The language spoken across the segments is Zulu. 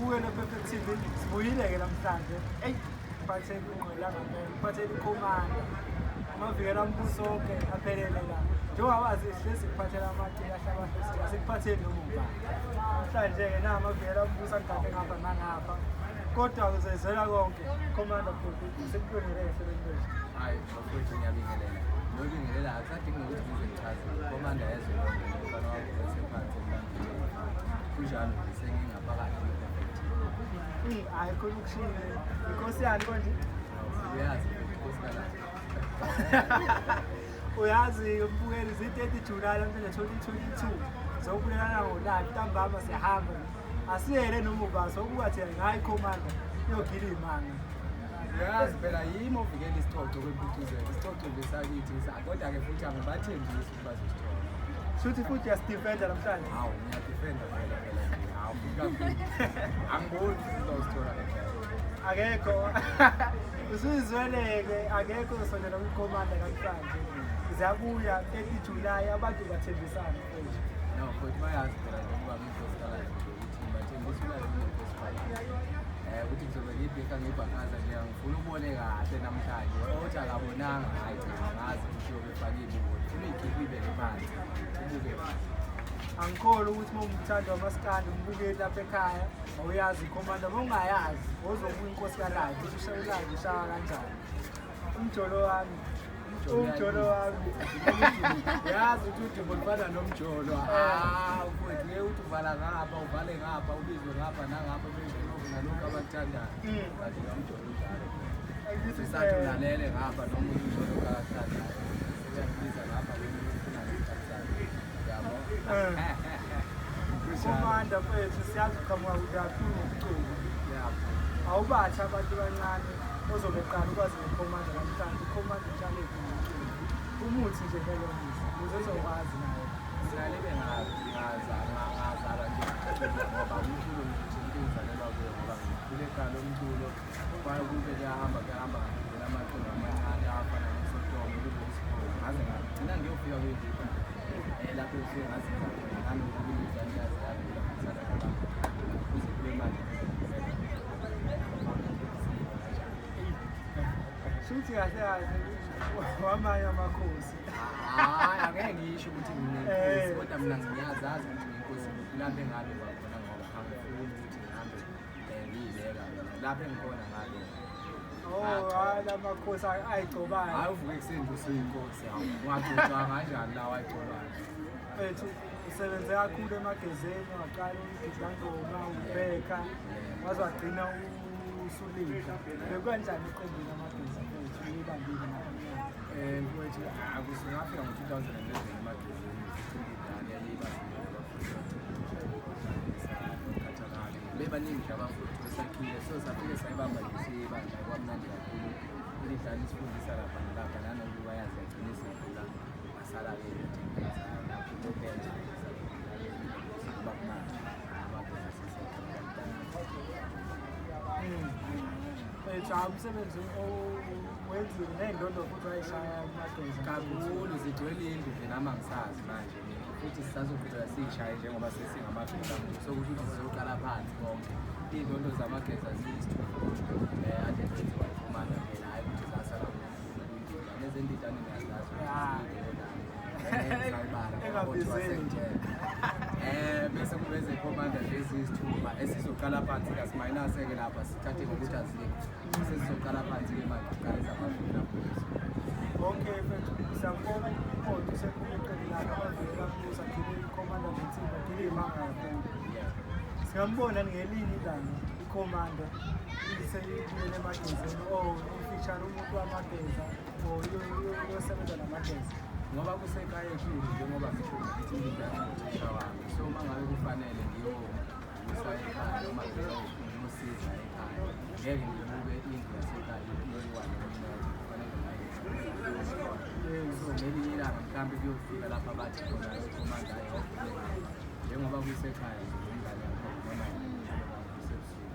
Mbukelo Perfect TV sibuyile-ke namhlanje. Eyi, ngiphathele ungqwelanga mpela, ngiphathele ikhomanda. Amavikela mbuso onke aphelele la. Njengoba wazi sihlezi sikuphathela amaciko ahlabahlosile, asikuphatheli noma ubani. Namhlanje-ke na amavikela mbuso angigade ngapha nangapha. Kodwa uzezwela konke. Commander bhuti, sikubingelele ehlelweni lethu. Hayi, bafowethu ngiyabingelela. Nobingelela akusadingi nokuthi ngize ngichaze. Commander yezwe lonke nomfana wakho osephansi emlandweni. Kunjalo nje sengingaphakathi kwi-Perfect. Hhayi khona ukushile. Inkosi yani konje? Uyazi futhi nkosikalami. Uyazi umbukeli zi-30 July namhlanje 2022 zokubulelana ngolaka ntambama siyahamba asiyele noma uba sokuba thina ngayi commander iyogila iy'manga. Uyazi phela yimi ovikela isicoco kwempucuzeko. Isicoco nje sakithi kodwa-ke futhi angibathembisi ukuthi bazosithola. Shuthi futhi uyasidefenda namhlanje. Hawu ngiyadefenda phela phela nje. Hawu futhi kakhulu. Angiboni ukuthi sizosithola ngempela. Akekho usuyizweleke akekho osondela kwikhomanda namhlanje. Ziyabuya 30 July abantu bathembisana mfethu. No, futhi bayazi phela njengoba nginkosikazi nje ukuthi ngibathembisa ulwazi ngenkosikazi. Ukuthi ngizobe ngiyibheka ngiyibhakaza nje angifuni ubone kahle namhlanje. Othi akabonanga hayi cha angazi ukuthi uyobe efake ibuko. Ufuna iyikhiphe ibeke phansi. Ubuke kahle. Angikholwa ukuthi uma umthando wamaskandi umbukeli lapha ekhaya awuyazi ikhomanda uma ungayazi wozobuya inkosikazi ukuthi ushaya ulwazi ushaya kanjani. Umjolo wami, umjolo wami. Yazi ukuthi udumo lufana nomjolo. Ah, mfowethu ngeke uthi uvala ngapha, uvale ngapha, ubizwe ngapha nangapha benze lokhu nalokhu abakuthandayo. Kanti nomjolo unjalo. Angithi Sisathi ulalele ngapha noma umjolo kakuthandayo. Sekuyakubiza ngapha wena ufuna ngesikhathi sakho. Yabo? Commander mfethu siyazi uqhamuka kude kakhulu ngomculo. Yabo. Awubathi abantu abancane ozobe qala ukwazi ngekhomanda namhlanje ikhomanda utshale ngomculo. Umuthi nje ngelomuzi ukuze ezokwazi naye. Mina libe ngazalwa nje ngoba umculo ngithi into engizalelwa kuyo ngoba ngikhule ekhaya lomculo kwaye kube kuyahamba kuyahamba ngangena amaqembu amancane afana noSodoma kube uSipho ngaze ngagcina ngiyofika kwindida lapho ngifike ngazinza khona nanokuba indidane yaze yadlula ngasala ngoba kuze kube manje. Shuthi kahle kahle wamanye amakhosi. Hayi, angeke ngisho ukuthi nginenkosi kodwa mina ngiyazazi ukuthi ngiyinkosi lapho engabe kwakhona ngoba angifuni ukuthi ngihambe ngiyibeka mina lapho engikhona ngabe. Oh, hayi lamakhosi ayigcobayo. Hayi uvuke ekuseni nje usuyinkosi hawu ungagcotshwa kanjani lawa ayigcobayo. Mfethu usebenze kakhulu emagezeni waqala umgidangoma ubheka waze wagcina usulidla. Bekukanjani iqembu lamageza mfethu uyibambile ngapha? Mfowethu akusungafika ngo-2011 emagezeni indidane yayiba bebaningi nje abafowethu besakhile so safike sayibamba nje siyibamba kwamnandi kakhulu indidane isifundisa lapha nalapha nanokuba yazi yagcina isidlula ngasala-ke lokhenje kuba kumanje amageza Mfethu hayi umsebenzi wenzile ney'ndondo futhi wayishaya kumageza. Kakhulu zigcwele indlu nje nami angisazi manje futhi sisazoqhubeka siyishaye njengoba sesingamageza so kusho ukuthi sizoqala phansi konke iy'ndondo zamageza ziyisithupha ade zenziwa ikhomanda phela hhayi ukuthi zasala kwindidane ezendidane niyazazi Engabizeli. Bese kube ezekhomanda nje eziyisithupha esizoqala phansi kasimayinase-ke lapha sithathe ngokuthi azikho sesizoqala phansi-ke manje siqale ezamavila. Okay mfethu siyakubonga umphothi usekhule iqembu lakhe abavela kusa gile ikhomanda ngensimba gile imanga kakhulu. Singambona ngelinye ilanga ikhomanda iseyibuyele emagezeni or ifeature umuntu wamageza or uyosebenza namageza. Ngoba kusekhaya ekhulu njengoba ngisho ukuthi indidane nguthisha wami so uma ngabe kufanele ngiyobusa ekhaya noma ngiyosiza ekhaya ngeke ngibuke indlu yasekhaya iyiwa nomnotho kufanele ngaye. So ngelinye ilanga mhlawumbe kuyofika lapho abathi khona ekhomanda njengoba kusekhaya nje umngane yakho noma kusebusuku.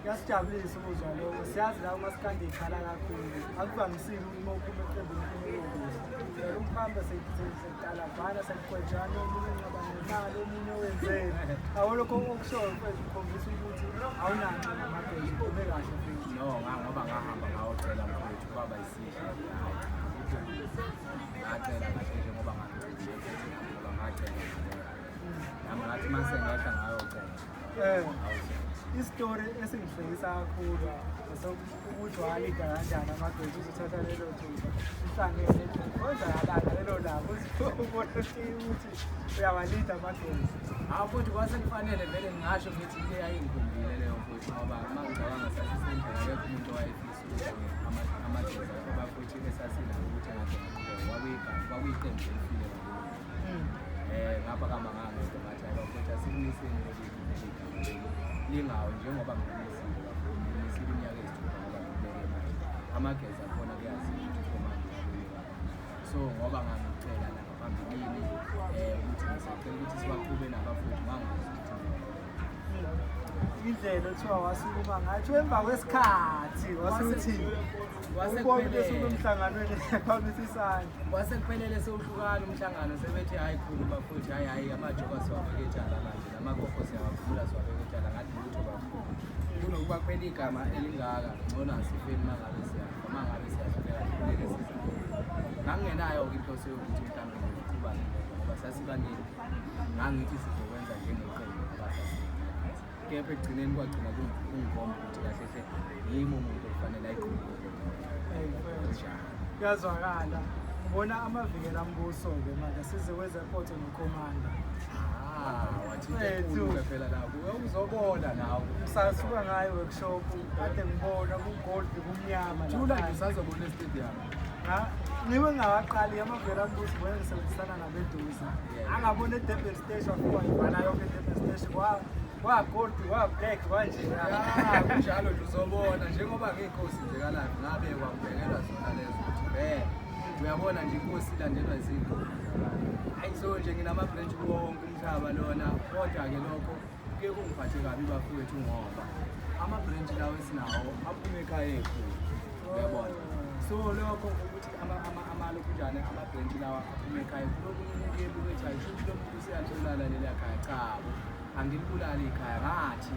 Kuyasijabulisa ukuzwa lokho. Siyazi la umasikandi ikhala kakhulu. Akuvamisile ukuthi uma uphuma eqembini uphume kokuhle. Vele ukuhamba sekuqalavana sekuqwejana omunye unqaba nemali omunye wenzeni. Yabo lokho okushoyo mfethu kukhombisa ukuthi awunanxa namageji uphume kahle mfethu. No, ngoba ngahamba ngayocela mfowethu kwaba isihle. Hayi cha, ngacela kahle njengoba ngangicela ngoba ngacela. Nami ngathi uma sengehla ngayocela. Isitori esingihlekisa kakhulu esokuthi walida kanjani amageji uzothatha lelo thuba uhlangene kwenzakalani lelo langa uzobona ukuthi uyawalida amageji. Hawu futhi kwase kufanele vele ngingasho ngithi into eyayingikhumbile leyo futhi ngoba uma ngicabanga sasisendlela akekho umuntu owayefisa ukuthi amageza ngoba futhi esasinako ukuthi engathi ngaqhubeka kwakuyiqembu elifile kakhulu. Ngapha kamangangedwa ngathi hayi bafowethu asikumiseni leli gama leli lingawo njengoba ngikumisile bafowethu ngimisile iminyaka eyisithupha ngoba ngibeke manje amageza akhona kuyaziwa ukuthi ukhomanda ushone kakhulu. So ngoba ngangicela nangaphambilini ukuthi ngisacela ukuthi siwaqhube nabafowethu ngangazi ukuthi indlela othiwa wasukuma ngathi emva kwesikhathi wasuthi ubona esuke emhlanganweni ephambisa isandla. Kwase kuphelele sewuhlukana umhlangano sebethi hayi khulu bafowethu hayi hayi amajoka siwabeke etshala manje namagogo siyawakhula siwabeke etshala ngathi lutho bafowethu. Kunokuba kuphela igama elingaka ngcono asifeni uma ngabe siyafa uma ngabe siyahluleka sihluleke size. Ngangingenayo-ke inhloso yokuthi mhlawumbe ngizoqhuba ngedwa ngoba sasibaningi. Ngangithi sizokwenza njengeqembu ngoba sasibaningi. Kepha ekugcineni kwagcina kungikhomba ukuthi kahle hle yimi umuntu okufanele ayiqhubeke. Kuyazwakala. Ngibona amavikela mbuso-ke manje size kwezenkotho nokhomanda. Ah, wathinta enkulu phela lapho. Uzobona nawe. Ngisasuka ngayo workshop kade ngibona ku-gold kumnyama. Thula nje usazobona e-stadium. Ngibe ngingakaqali amavikela mbuso ngibona ngisebenzisana nabeduze. Angabona e-Durban Station wafika wayibhala yonke e-Durban Station kwa-gold kwa-black kwanje. Kunjalo nje uzobona njengoba ngiyinkosi nje kalaphi ngabe kwakubhekelwa zona lezo ukuthi vele uyabona nje inkosi ilandelwa izinkosi zabantu. Hayi so nje nginama-branch kuwo wonke umhlaba lona kodwa-ke lokho kuye kungiphathe kabi bafowethu ngoba ama-branch lawo esinawo aphuma ekhaya ekhulu uyabona. So lokho ukuthi amalokhunjane ama-branch lawa aphuma ekhaya lokhu umuntu uyebuka ethi hayi shuthi lo muntu useyalibulala leliya khaya. Chabo, angilibulali ikhaya ngathi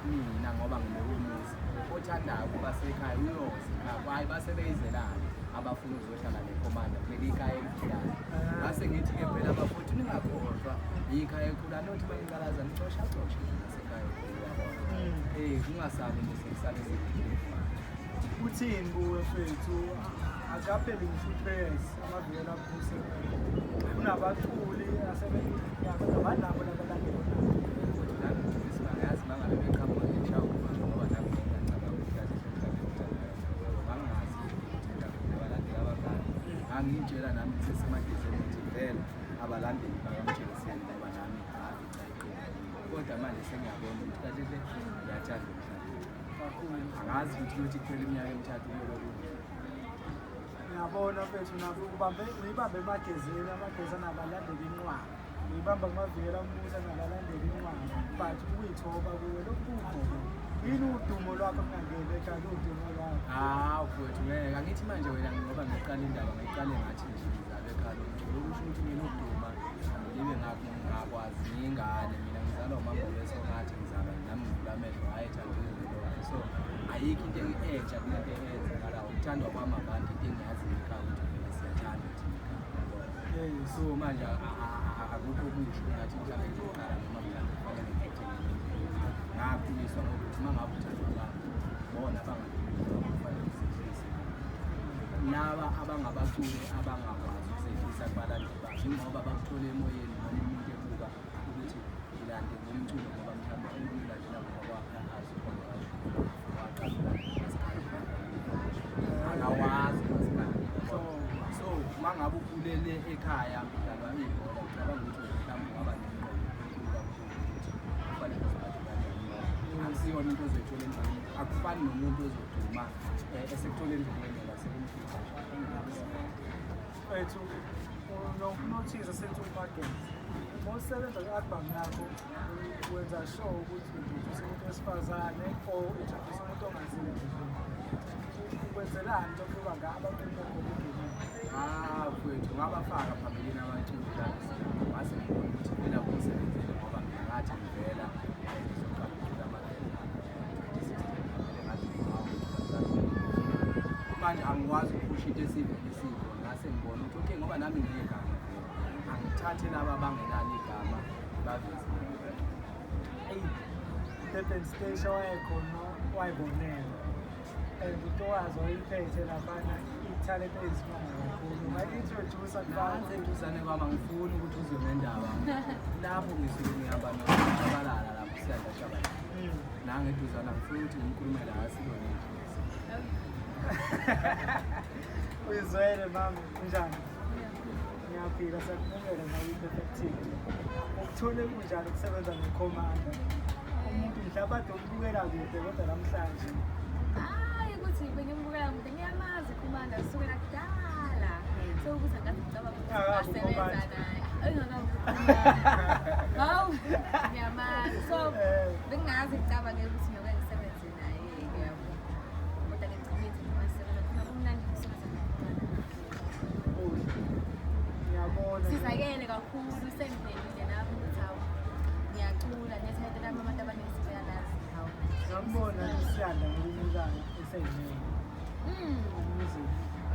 mina ngoba ngibeke umuzi othandayo ukuba sekhaya uyoze ekhaya hayi basebeyizelana abafuna ukuzohlala nekhomanda kuleli ikhaya elikhulayo. Ngase ngithi-ke phela bafowethu ningakhohlwa ikhaya elikhulu anothi uma niqalaza nicoshacoshe nje nasekhaya elikhulu uyabona. Kungasali nje sekusale sekuphile. Uthini kuwe mfethu? Akapheli ngisho u-three years amavikela mbuso. Kunabaculi asebeya banabo labalandeli. Futhi nami ngisimanga yazi uma ngabe beqhamuka ngishaya uvalo ngoba nami ngingacabanga ukuthi kahle hle mhlawumbe ngithanda ngangingazi ukuthi mhlawumbe nabalandeli abangaki. Ngangiyitshela nami ngisesemagezeni ukuthi vele abalandeli bakamtshengiseni ngoba nami ngafica iqembu. Kodwa manje sengiyabona ukuthi kahle hle ngiyathanda umhlaba. Kakhulu. Angazi ukuthi kuyothi kuphela iminyaka emithathu kuyobe kunjani. Ngiyabona mfethu nabo ubambe uyibambe emagezeni amagezi anabalandeli inqwaba. Uyibamba kumavikela mbuso anabalandeli inqwaba. But ukuyithoba kuwe lokhu kukhona. Yini udumo lwakho kungangeni ekhaya udumo lwakho? Hawu mfowethu ngeke angithi manje wena ngoba ngiqala indaba ngiqale ngathi nje ngizalwe ekhaya lomculo okusho ukuthi mina ukuduma ngibe ngakwazi ngiyingane mina ngizalwa umama leso ngathi ngizalwa nami ngivula amehlo hhayi ethandile lento. So ayikho into entsha kulento eyenzakalayo ukuthandwa kwami abantu into engiyaziyo ekhaya ukuthi vele siyathanda thina ekhaya. So manje akukho okusho ngathi mhlawumbe ngizoqala noma mhlawumbe kufanele ngiphethe ngenye indlela. Ngakhuliswa ngokuthi uma ngabe uthandwa abantu bona abangakhulisa kufanele uzehlise. Laba abangabaculi abangakwazi ukuzehlisa kubalandeli babo yingoba bakuthole emoyeni noma umuntu ebuka ukuthi ngilande ngomculo ngoba mhlawumbe umuntu ulandela ngoba kwakhe azi khona waqala umasikandi akawazi umasikandi. So uma ngabe ukhulele ekhaya kudlalwa ibhola ngicabanga ukuthi mhlawumbe ungaba nengqondo enkulu kakhulu ukuthi kufanele uziphathe kanjani. Akusiyona into ozoyithola endleleni, akufani nomuntu ozoduma esekuthola endleleni ngoba sekumfica nje. Mfethu Nokunothisa since uMageza. Uma usebenza kwi-album yakho wenza sure ukuthi introduce umuntu wesifazane or introduce umuntu ongaziwa nje. Ukwenzelani lokhu nga abantu bekhona egemini? Ah, mfowethu, ngabafaka phambilini abaculi ngase ngibona ukuthi vele akungisebenzele ngoba mina ngathi ngivela ngizoqala ukucula Amageza 2016, vele ngathi hawu, manje angikwazi ukuphusha into esivele isikhona. Ngase ngibona ukuthi okay, ngoba nami nginegama vele, angithathe laba abangenalo igama baveze. Eyi, Durban Station wayekhona wayibonela and uTowazi wayiphethe laphana ithalente eyisimanga kakhulu. Ungayi-introduce Nansi kubantu? eduzane kwami, angifuni ukuthi uzwe ngendaba. Lapho ngisuke ngihamba noShabalala lapho, siyadla Shabalala. Nangeduzane, angifuni ukuthi ngimkhulumele, asilona idlozi. Uyizwele mama, kunjani? Ngiyaphila, siyakumukela nayi-Perfect TV. Ukuthole kunjani ukusebenza neCommander? Umuntu mhlawumbe ade umbukela kude kodwa namhlanje. Hayi, ukuthi bengimbukela kude, ngiyamazi Commander kusukela kudala. So ukuthi angazi ngicabanga ukuthi Engakabi ngasebenza uCommander. naye. Engakabi. Hawu, ngiyamazi. So bengingazi ngicabangela ukuthi ngiyoke ngisebenze naye-ke, yabo. Kodwa ke ngicabanga ukuthi ngisebenza khona kumnandi ukusebenza noCommander. Kuhle. Ngiyabona. Sizakele kakhulu, sengivelile nami ukuthi hawu, ngiyacula nethalente lami abantu abaningi sebeyalazi. Hawu. Ngiyambona uSiyanda ngelinye ilanga eseyimele music.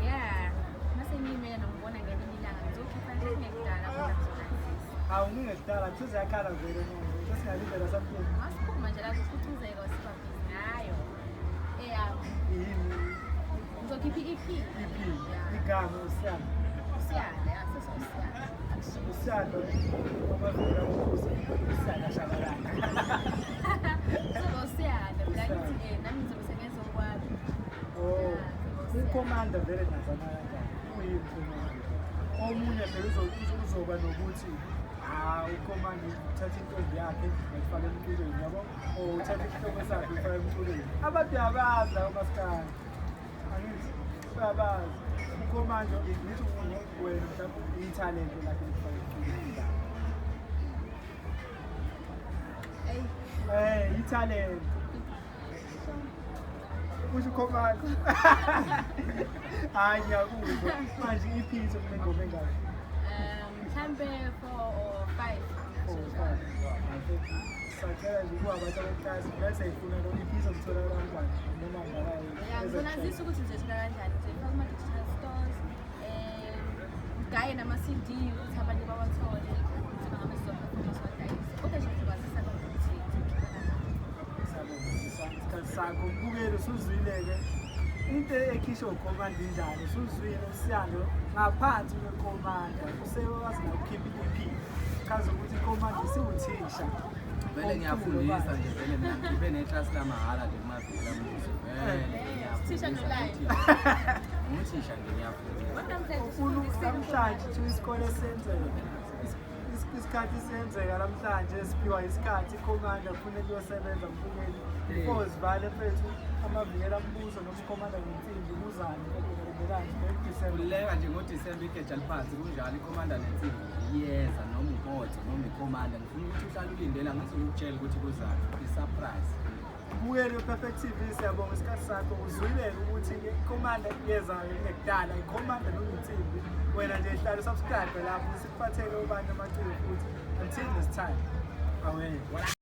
Yeah. Mase ngiyimele nombona ngelinye ilanga ngizokhipha nje kungekudala kodwa ngizonazisa. Hawu, ngingekudala kuthi yakhala vele manje. Sesingalindela something. Masiphuma nje la kukhuthuzeka siba busy ngayo. Eyami. Yini? Ngizokhipha i-EP. EP. Yeah. Igama uSiyanda. Usiyanda, yeah, sesosiyanda. Akushiwo. Usiyanda wamavela umbuzo. Usiyanda Shabalala. Sozosiyanda, phela ngithi nami ngizobe sengenza okwami. Oh, uCommander vele nazana kanjani? Uyini uCommander? Omunye phela uzoba nokuthi ah, uCommander uthatha intombi yakhe wayifaka emculweni, yabo? Or uthatha isihlobo sakhe uyifaka emculweni. Abantu uyabazi labo maskandi. Angithi uyabazi. UCommander ngithi wena mhlawumbe ithalente lakhe lokufaka emculweni. Ey, Ithalente. Kusho uCommander. Hayi, ngiyakuzwa. Manje i-EP izokuba ingoma engaki? Mhlambe 4 or 5. Four, five. Sacela nje ukuba abantu abeklasi bese ifuna lo EP izomthola kanjani noma ngakayi. Yeah, ngizonazisa ukuthi ngizothola kanjani. Ngizoyifaka kuma-digital stores, ngaye nama-CD ukuthi abantu bawathole, ukuthi bangabe sizoperforma siwadayise. Kodwa nje ngizokwazisa konke ukuthi ngizokhipha kanjani. Siyabonga sisami isikhathi sakho. Mbukeli, usuzwile-ke into ekhishwa uCommander injani, usuzwile uSiyando ngaphansi kweCommander usewazi nakukhipha i-EP, chaza ukuthi iCommander siwuthisha. Vele ngiyafundisa nje vele mina, ngibe neklasi lamahhala nje kumaviki lambuzo vele. Thisha ngiyafundisa. no-live. Nguthisha nje, ngiyafundisa. Kodwa namhlanje Ufuna usifundisile. namhlanje kuthiwa isikole senzeka. Isikhathi siyenzeka namhlanje, siphiwa isikhathi iCommander kufune kuyosebenza. Mbukeli, before sivale mfethu, amavikela mbuso noma uCommander ngensimbi kuzani ebelani December? Khululeka nje, ngoDisemba igeja liphansi kunjalo, iCommander nensimbi iyeza, noma uPotso noma iCommander. Ngifuna ukuthi uhlale ulindela, ngizokutshela ukuthi kuzani, i-surprise. Mbukeli we-Perfect TV, siyabonga isikhathi sakho. Uzwile-ke ukuthi-ke iCommander iyezayo kungekudala, iCommander noma insimbi. Wena nje hlala usubscribe lapho sikuphathele ubani amaciko futhi. Until next time, awe.